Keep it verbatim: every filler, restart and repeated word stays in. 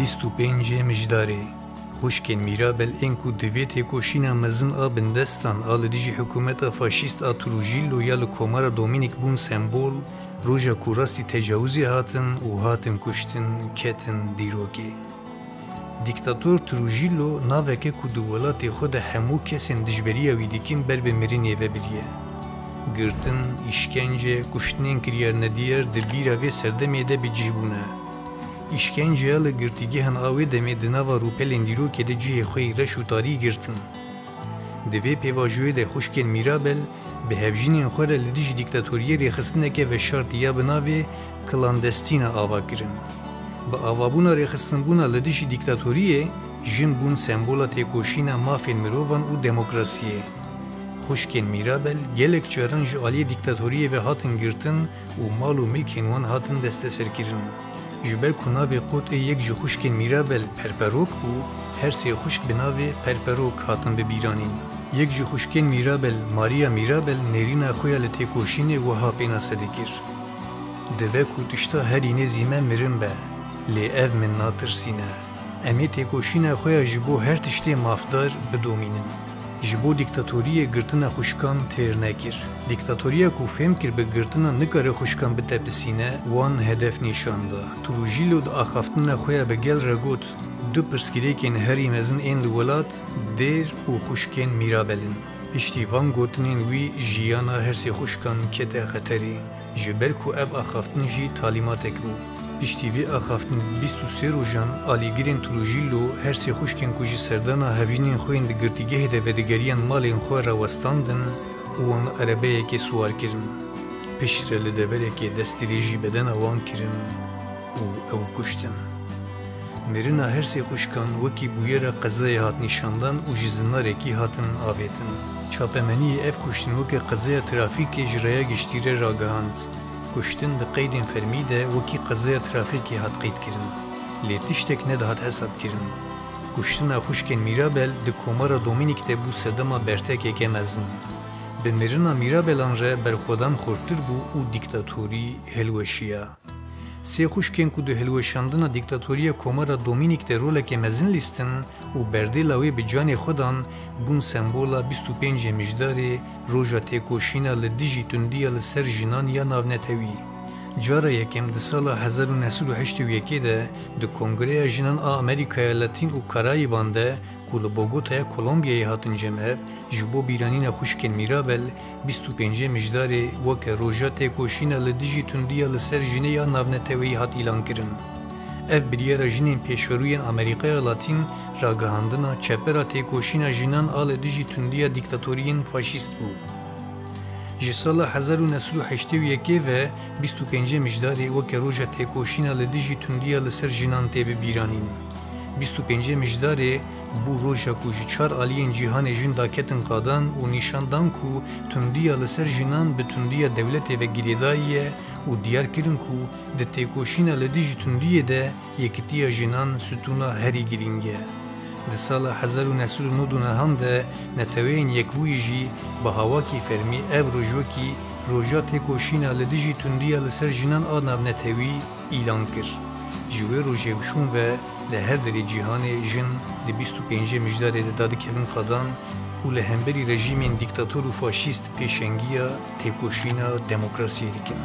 Bîst û pêncê Mijdarê, xwişkên Mîrabel ên ku di vê têkoşîna mezin a bindestan a li dijî hikûmeta faşîst a Trujillo ya li Komara Domînîk bûn sembol, roja ku rastî tecawizê hatin û hatin kuştin, ketin dîrokê. Dîktator Trujillo navek e ku di welatê xwe de hemû kesên dijberiya wî dikin ber bi mirinê ve biriye. Girtin, îşkence, kuştinên kiryar nediyar di bîra vê serdemê de bi cih bûne. Îşkenceya li girtîgehan a wê demê di nava rûpelên dîrokê de cihê xwe yî reş û tarî girtin. Di vê pêvajoyê de xwişkên Mîrabel bi hevjînên xwe re li dijî dîktatoriyê rêxistineke veşartî ya bi navê klandestîna ava kirin. Bi avabûna rêxistinbûna li dijî dîktatoriyê, jin bûn sembola têkoşîna mafên mirovan û demokrasiyê. Xwişkên Mîrabel gelek caran ji aliyê dîktatoriyê ve hatin girtin û mal û milkên wan hatin desteserkirin. Ji ber ku navê qotê yek ji xwişkên Mîrabel Perperok bû, her sê xwişk bi navê Perperok hatin bibîranîn. Yek ji xwişkên Mîrabel, Maria Mîrabel, nêrîna xwe ya li têkoşînê wiha pênase dikir: Dibe ku tişta herî nêzî me mirin be, lê ev min natirsîne. Em ê têkoşîna xwe ya ji bo her tiştê mafdar bidomînin. Ji bo dîktatoriyê girtina xwişkan têr nekir. Dîktatoriya ku fêm kir bi girtina nikare xwişkan bitepisîne, wan hedef nîşan da. Trujillo di axaftina xwe ya bi gel re got, du pirsgirêkên herî mezin ên li welat dêr û xwişkên Mîrabel in. Piştî van gotinên wî jiyana her sê xwişkan kete xeterê. Ji ber ku ev axaftin jî talîmatek bû. Piştî vê axaftin bîst û sê rojan alîgirên Trujillo her sê xwişkên ku ji serdana hevjînên xwe yên di girtîgehê de vedigeriyan malên xwe rawestandin û wan li erebeyekê siwar kirin. Piştre li deverekê destdirêjî bedena wan kirin û ew kuştin. Mirina her sê xwişkan wekî bûyera qezayê hat nîşandan û ji zinarekî hatin avêtin. Çapemeniyê ev kuştin weke qezaya trafîkê ji raya giştî re ragihand. Kuştin di qeydên fermî de wekî qezaya trafîkê hat qeydkirin. Lê tiştek nedihat hesabkirin. Kuştina xwişkên Mîrabel di Komara Domînîk de bû sedema bertekeke mezin. Bi mirina Mîrabelan re berxwedan xurttir bû û dîktatorî hilweşiya. Sê xwişkên ku di hilweşandina dîktatoriya Komara Domînîk de roleke mezin lîstin û berdêla wê bi canê xwe dan, bûn sembola bîst û pêncê Mijdarê, roja têkoşîna li dijî tundiya li ser jinan ya navnetewî. Cara yekem di sala hezar û neh sed û heştê û yekê de di Kongreya Jinan a Amerîkaya Latîn û Karayîban de ku li Bogotaya Kolombiyayê hatin cem hev, ji bo bîranîna xwişkên Mîrabel, bîst û pêncê Mijdarê weke roja têkoşîna li dijî tundiya li ser jinê ya navneteweyî hat îlankirin. Ev biryara jinên pêşverûyên Amerîkaya Latîn ragihandina çepera têkoşîna jinan a li dijî tundiya dîktatoriyên faşîst bû. Ji sala hezar û neh sed û heştê û yekê ve bîst û pêncê Mijdarê weke roja têkoşîna li dijî tundiya li ser jinan tê bibîranîn. Bîst û pêncê Mijdarê bû roja ku ji çar aliyên cîhanê jin daketin qadan û nîşan dan ku tundiya li ser jinan bi tundiya dewletê ve girêdayî ye û diyar kirin ku di têkoşîna li dijî tundiyê de yekitiya jinan stûna herî girîng e. Di sala hezar û neh sed û nod û nehan de Neteweyên Yekbûyî jî bi hawakî fermî ev roj wekî roja têkoşîna li dijî tundiya li ser jinan a navnetewî îlan kir. Ji wê rojê û şûn ve li her derê cîhanê jin di bîst û pêncê Mijdarê de dadikevin qadan û li hemberî rejîmên dîktator û faşîst pêşengiya têkoşîna demokrasiyê dikin.